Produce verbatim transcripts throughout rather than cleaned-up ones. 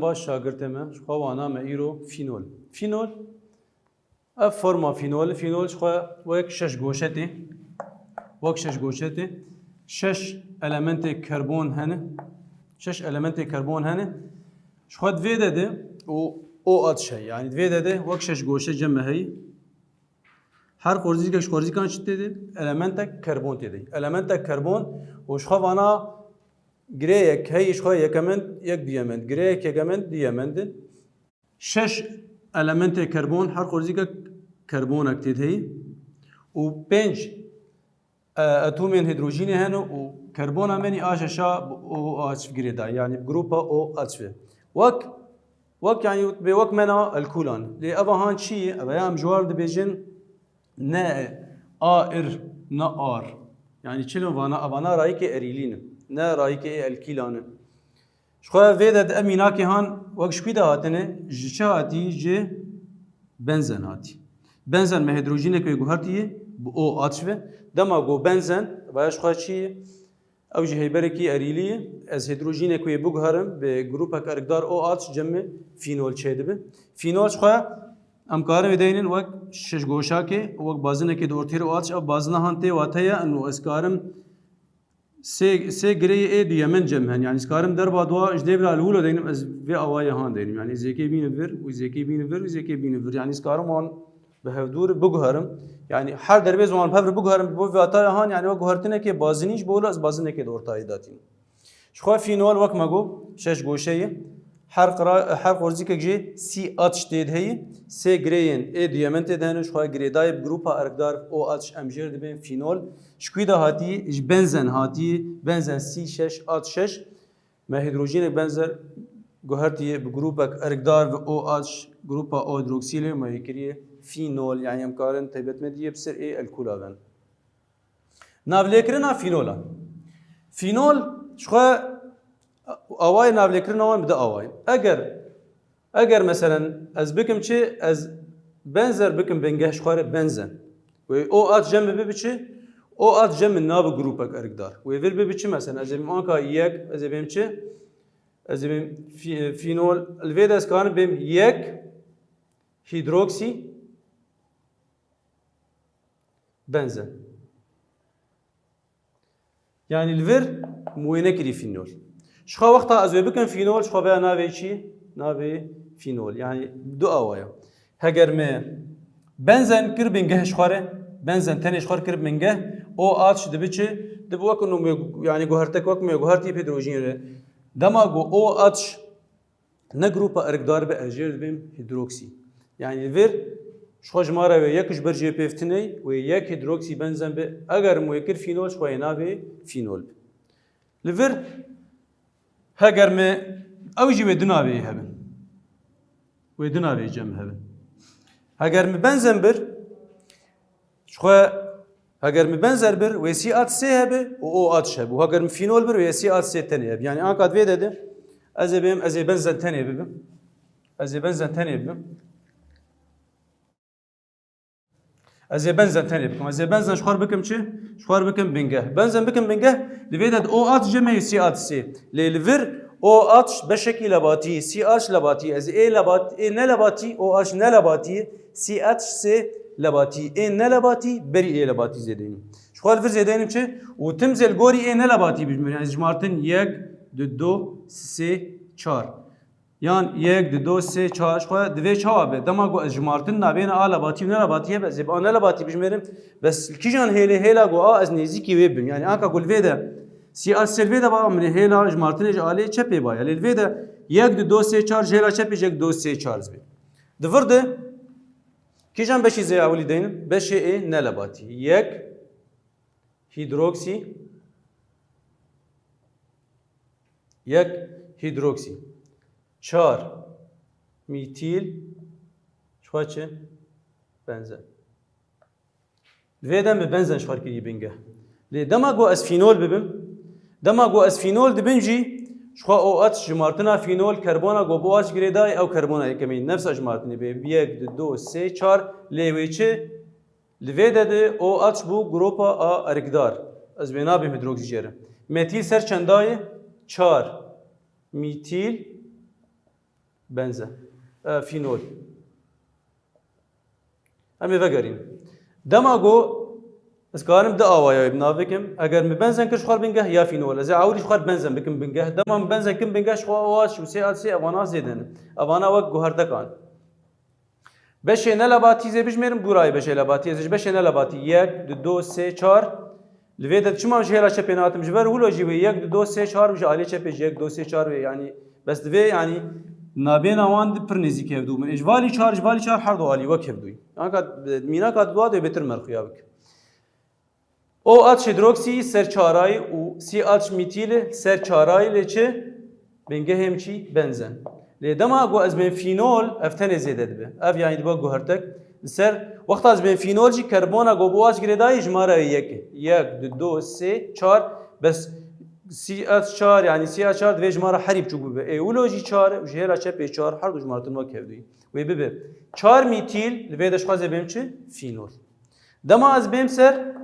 Baş şagirtê me, ji xwe wana me îro fînol. Fînol, ev forma fînol, fînol ji xwe wek şeş goşetê, wek şeş goşetê, şeş elementê karbon hene, şeş elementê karbon hene. Ji xwe di vê de de û O aç heye, yanî di vê de de wek şeş goşe cem me heye. Her xwerzîkek ji xwerzîkan çi tê de? Elementek karbon tê de. Elementek karbon û ji xwe vana girêyek heye, ji xwe yekemend, yek duyemend, girêyek yekemend, duyemend in. Şeş elementê karbon, her xwerzîkek karbonek tê de heye û pênc, e, atomên hîdrojînê hene û karbona menî a şeşa bi O aç girêdayî, yanî bi grupa O aç ve. Wek, wek, yanî bê wek mena alkûlan. Lê eva han çi ye? Eva ya em ji wan dibêjin ne A ir, ne ar. Yanî çi ne vana? Evana rayîkê erîlî ne. Ne rayîkê ê alkîlan e. Ji xwe vê de di ev mînakê han wek ji kû de hatine, ji çi hatî? Ji benzen hatî. Benzen me hîdrojînek wê guhertiye bi O aç ve. Dema ku benzen, vaya ji xwe çi ye? Ew jî heyberekî erîlî ye. Ez hîdrojînek wê biguherim bi grûpek erkdar O aç cem me fînol çêdibe. Fînol ji xwe em karin wê deynin wek şeşgoşakê, wek bazinekê di ortê re O aç, ev bazina han tê wate ye, û ez karim sê, sê gireyê ê duyemend cem hen. Yanî ez karim derba dua ji dê bila li wilo deynim, ez vê awayê han deynim. Yanî zêkê bînim vir û zêkê bînim vir û zêkê bînim vir. Yanî ez karim wan bi hevdûr biguherim. Yanî her derbê ziwan bi hev re biguherim, bo vê ataya han, yanî wek guhertinekê bazinî ji bo wilo ez bazinekê di ortayê de tînim. Ji xwe fînol wek me got, şeş goşe ye. Her qira-, her qorzîkek jî sî aç tê de heye. Sê gireyên ê duyemend tê de hene. Ji xwe girêdayê bi grûpa erkdar O aç em jê re dibên fînol. Ji kû de hatî? Ji benzen hatî. Benzen sî şeş aç şeş. Me hîdrojînek benzer guhertiye bi grûpek erkdar ve O aç, grûpa O hîdroksîlê me yê kiriye fînol. Yanî em karin taybetmendiyê bi ser ê alkûla ven. Navlêkirina fînolan. Fînol ji xwe awayê navlêkirina wan bi du awayên. Eger, eger meselen ez bikim çi, ez benzer bikim bingeh ji xwe re benzen. Wê O aç cem bibe bi çi? O aç cem min nabe grûpek erkdar. Wê vir bibe çi meselen? Ez ê bim anka yek, ez ê bêm çi? Ez ê bêm fî-, fînol. Li vê de ez karim bêm yek hîdroksî benzen. Yanî li vir min wê nekirî fînol. Ji xwe wexta ez wê bikim fînol, ji xwe veya navê çi? Navê fînol. Yanî du awaya. Heger me benzen kir bingeh ji xwe re, benzen tenê ji xwe re kir bingeh, O aç dibi çi? Dibi wek û me, yanî guhertek wek me guhertî hîdrojîn re. Dema ku O aç ne grûpa erkdar be, ez jê re dibêm hîdroksî. Yanî li vir ji xwe jimara wê yek ji ber jê pêv tune, wê yek hîdroksî benzen be. Eger min wê kir fînol, ji xwe yê navê fînol be. Li vir heger me ew jî wê du navê hebin. Wê du navê cem hebin. Heger min benzen bir, ji xwe heger min benzer bir, wê sî aç sê hebe û O aç hebe. Û heger min fînol bir, wê sî aç sê tenê hebe. Yanî anka di vê de de ez ê bêm, ez ê benzen tenê bibim. Ez ê benzen tenê bibim. Ez ê benzen tenê bikim. Ez ê benzen ji xwe re bikim çi? Ji xwe re bikim bingeh. Benzen bikim bingeh, li vê de O aç cem heye, sî aç sê. Lê li vir O aç beşekî lebatî, sî aç lebatî. Ez ê lebat-, ê ne lebatî, O aç ne lebatî, sî aç sê lebatî. Ê ne lebatî, berî ê lebatî zêdeynim. Ji xwe li vir zêdeynim çi? Û tim zê li gorî ê ne lebatî bijmêrim. Yanî jimartin yek, du, du, sê, çar. Yan yek, du, du, sê, çar, ji xwe divê çawa be? Dema ku ez jimartin nabêne a lebatî û ne lebatî hebe, ez ê bi a ne lebatî bijmêrim. Bes li kîjan hêlê, hêla ku a ez nêzîkî wê bim. Yanî anka ku li vê de sî aç sê li vê de ba, min ê hêla jimartinê ji alê çepê ba ya. Lê li vê de yek, du, du, sê, çar, ji hêla çepê ji yek, du, sê, çar ez bê. Di vir de kîjan beşî zê ewilî deynim? Beşê ê ne lebatî. Yek, hîdroksî, yek hîdroksî, çar mîtîl, ji xwe çi? Benzen. Di vê de min benzen ji xwe kiriye bingeh. Lê dema ku ez fînol bibim, dema ku ez fînol dibim jî, ji xwe O aç jimartina fînol, karbona ku bi O aç girêdayî, ew karbona yekemîn, nefsa jimartinê bê, yek, du, du, sê, çar, lê wê çi? Li vê de de O aç bû grûpa A erkdar. Ez wê nabêm hîdroksî jê re. Metîl ser çendayê? Çar. Mîtîl benzen, e, fînol. Em ê vegerîn. Dema ku ez karim di awaya wê bi nav bikim, eger min benzen kir ji xwe bingeh ya fînol, ez ê ewilî ji xwe benzen bikim bingeh. Dema min benzen kim bingeh ji xwe OH û CH evana zêde ne. Evana wek guhertekan. Beşê ne lebatî zê bijmêrim, dûrayê beşê lebatî, ez ê ji beşê ne lebatî yek, du, du, sê, çar. Li vê de çima ji hêla çepê nehatim? Ji ber wilo jî wê yek, du, du, sê, çar, ji alê çepê jî yek, du, sê, çar wê, yanî bes divê, yanî nabêna wan di pir nêzîk hevdû bin. Ê ji valî çar, ji valî çar her du alî wek hevdûyî. Anka, e, mînaka di dua de bêtir merxuya bike. OH hidroksî ser çarayî û CH mîtîl ser çarayî lê çi? Bingehê min çi? Benzen. Lê dema ku ez bên fînol, ev tenê zêde dibe. Ev yanî dibe guhertek. Li ser, wexta ez bên fînol jî karbona ku bi OH girêdayî jimara wê yek e. Yek, du, du, sê, çar, bes CH çar, yanî CH çar divê jimara herî biçûk bibe. Ê wilo jî çar e û ji hêla çepê çar, her du jimara tune wek hevdûyî. Wê bibe çar mîtîl, li vê de ji xwe ez ê bêm çi? Fînol. Dema ez bêm ser,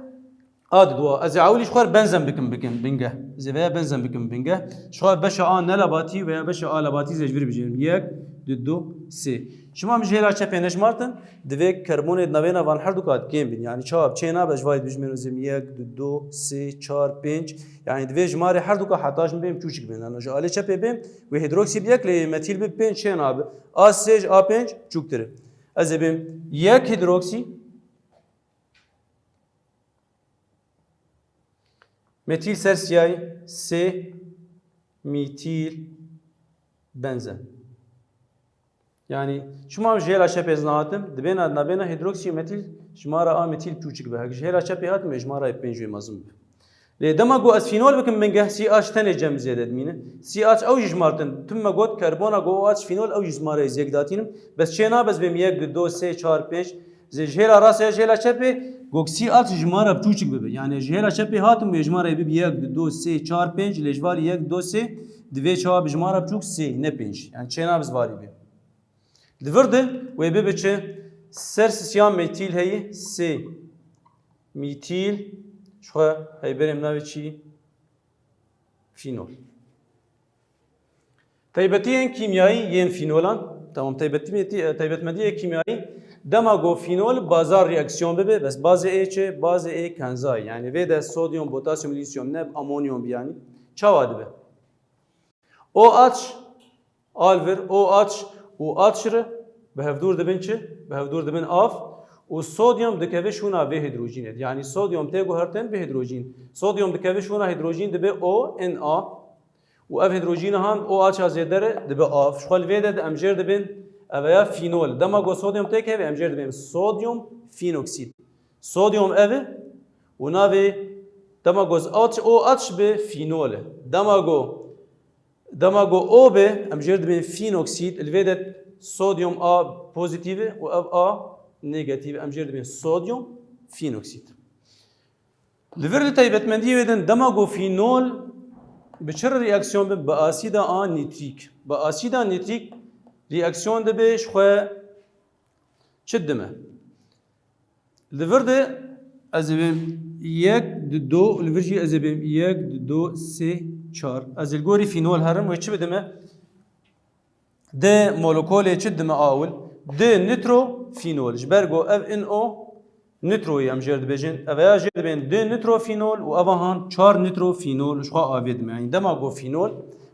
A di dua. Ez ê ewilî ji xwe re benzen bikim, bikim, bingeh. Ez ê veya benzen bikim, bingeh. Ji xwe beşa A ne lebatî veya beşa A lebatî zê ji vir bijînim. Yek, du, du, sê. Çima min ji hêla çepê nejmartin? Divê karbonê di navêna van herduka kêm bin. Yanî çawa bi çê nabe ji vayê bijmêrim zim yek, du, du, sê, çar, pênc. Yanî divê jimarê herduka heta ji min bêm çûçik bin. Yanî ji alê çepê bêm, wê hidroksî bi yek lê metîl bi pênc çê nabe. A sê ji A pênc çûktir e. Ez ê bêm yek hidroksî, Metîl ser siyayî sê mîtîl benzen. Yanî çima ji hêla çepê ez nehatim? Dibêna, nabêna hidroksî metîl jimara A metîl çûçik be. Hek ji hêla çepê hatim, ê jimara pênc wê mezin be. Lê dema ku ez fînol bikim bingeh, CH tenê cem zêde dimîne. CH ew jî jimartin. Tim me got karbona ku OH fînol ew jî jimara ez yek datînim. Bes çê nabe ez bêm yek, du, du, sê, çar, pênc. Zê ji hêla rastê ya ji hêla çepê, gok sî at ji jimara biçûçik bibe. Yanî ji hêla çepê hatim wê jimara bibe yek, du, du, sê, çar, pênc, lê ji varî yek, du, sê, divê çawa bi jimara biçûk sê, ne pênc. Yanî çêna bi zivarî bê. Li vir de wê bibe çi? Ser sisiya metîl heyî, sê mîtîl, ji xwe heyberê min navê çi? Fînol. Taybetiyên kîmyayî yên fînolan. Tamam, taybetiyê, taybetmendiyê kîmyayî. Dema ku fînol baza reaksiyon bibe, bes bazê ê çi? Bazê ê kenzayî. Yanî vê de sodyum, potasyum, lîtyum ne, amonyum bi yanî. Çawa dibe? OH, al vir, OH û OH re bi hevdûr dibin çi? Bi hevdûr dibin av û sodyum dikeve şûna vê hîdrojînê. Yanî sodyum tê guhertin bi hîdrojîn. Sodyum dikeve şûna hîdrojîn dibe O, Na. Û ev hîdrojîna han OH a zêde re dibe av. Ji xwe li vê de em jêr dibin, ev ya fînol. Dema ku sodyum têkeve, em jêr dibin sodyum fînoksîd. Sodyum ev e û navê dema ku OH, OH be fînol e. Dema ku, dema ku O be, em jêr dibin fînoksîd. Li vê de sodyum A pozîtîf e û ev A negatîf e. Em jêr dibin sodyum fînoksîd. Li vir de taybetmendiyê wê din, dema ku fînol bi çi re reaksiyon bin? Bi asîda a nîtrîk. Bi asîda nîtrîk reaksiyon dibe, ji xwe çi dime? Li vir de ez ê bêm yek, du, du, li vir jî ez ê bêm yek, du, du, sê, çar. Ez ê li gorî fînol herim, wê çi bidime? Di molekolê çi dime awil? Di nitrofînol. Ji ber ku ev N O nitroyî em jêr dibêjin. Ev ya jêr dibên di nitrofînol û eva han çar nitrofînol ji xwe avê dime. Yanî dema ku fînol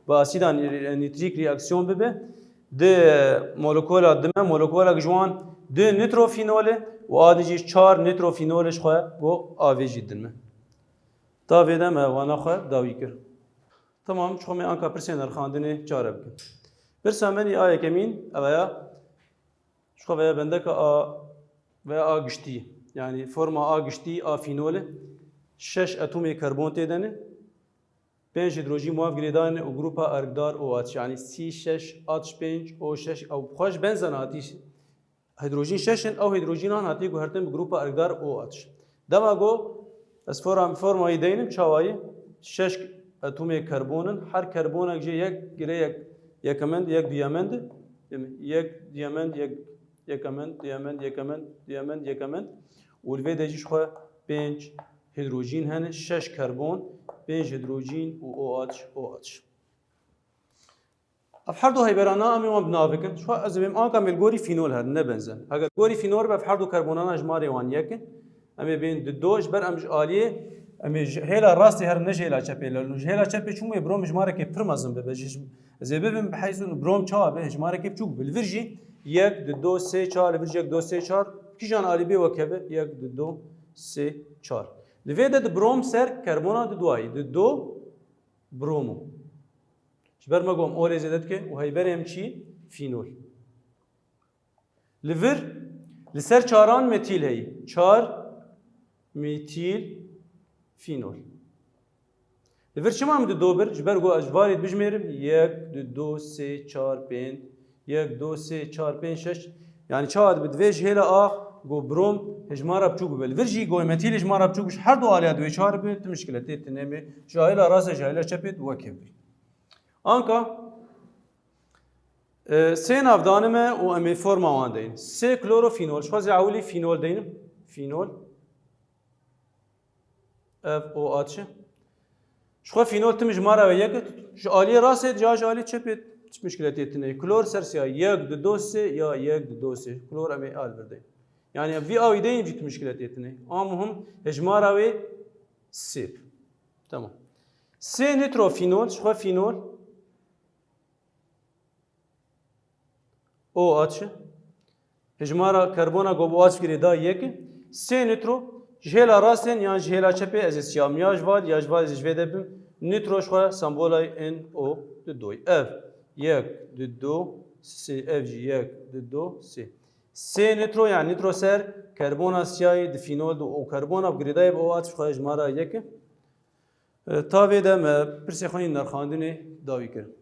bi asîda nî-, nîtrîk reaksiyon bibe, di molekola dime, molekolek ji wan di nitrofînol e û a din jî çar nitrofînol ji xwe bo avê jî dime. Ta vê de me wana xwe dawî kir. Tamam, ji xwe me anka pirsên nirxandinê çare bikin. Pirsa me nî a yekemîn, ev ya, ji xwe veya bendeka a, veya a giştî, yanî forma a giştî a fînolê, şeş atomê karbon tê de ne, pênc hîdrojîn muaf girêdayê ne û grupa erkdar OH, yanî C şeş H pênc O şeş, ew xweş benzen hatî hîdrojîn şeş in, ew hîdrojînan hatiye guhertin bi grupa erkdar OH. Dema ku ez form-, formayî deynim, çawayî şeş atomê karbon in, her karbonek jê yek gire yek, yekemend, yek duyemend, değil mi? Yek duyemend, yek, yekemend, duyemend, yekemend, duyemend, yekemend. Û li vê de jî ji xwe pênc hîdrojîn hene, şeş karbon, pênc hîdrojîn û OH, OH. Ev her du heyberana em ê wan bi nav bikin. Şu ez ê bêm anka em ê li gorî fînol herin, ne benzen. Heger gorî fînol be, ev her du karbonana jimarê wan yek in. Em ê bên di do, ji ber em ji aliyê, em ê ji hêla rastê herin, ne ji hêla çepê herin. Ji hêla çepê çûm ê brom jimarekê pir mezin bibe. Ji, ez ê bibim bi heyzûn brom çawa be, jimarekê biçûk be. Li vir jî yek, di do, sê, çar, li vir jî yek, do, sê, çar. Kîjan alî bê wek hev e, yek, di do, sê, çar. Li vê de di brom ser karbona di duayî, di do bromo. Ji ber me got em olê zêde dike û heyberê em çi? Fînol. Li vir, li ser çaran metîl heyî. Çar metîl fînol. Li vir çima min di do bir? Ji ber got ez ji varê dibijmêrim. Yek, di do, sê, çar, pênc. Yek, do, sê, çar, pênc, şeş. Yani çawa dibe? Divê ji hêla A got brom hejmara biçûk bibe. Li vir jî got metîl hejmara biçûk ji her du aliya divê çar bibe. Ti mişkile tê tine me. Ji hêla rastê, ji hêla çepê wek hev bê. Anka, e, sê nav danime û em ê forma wan deyin. Sê klorofînol, ji xwe zê ewilî fînol deynim. Fînol. Ev O A çi? Ji xwe fînol tim ji mara ve yek, ji aliyê rastê ya ji aliyê çepê, hiç muşkiletê tine. Klor ser siya yek, di do, sê ya yek, di do, sê. Klor em ê al vir deyin. Yani vî awî deyin jî tu muşkiletê tine. A muhim hejmara wê sê. Tamam. Sê nitrofînol, ji xwe fînol. O A çi? Hejmara karbona go bi O A girêdayî yek e. Sê nitro, ji hêla rastên yan ji hêla çepê ez ê siyam ya ji val ya ji val ez ê ji vê de bim. Nitro ji xwe sembola N O di doy. Ev yek, di do, sê, ev jî yek, di do, sê. Sê nitro yan nitro ser karbona siyayê di fînol de û karbona bi girêdayî bi O A ji xwe hejmara yek e. E, ta vê de me pirsê xwe yên nerxandinê dawî kirin.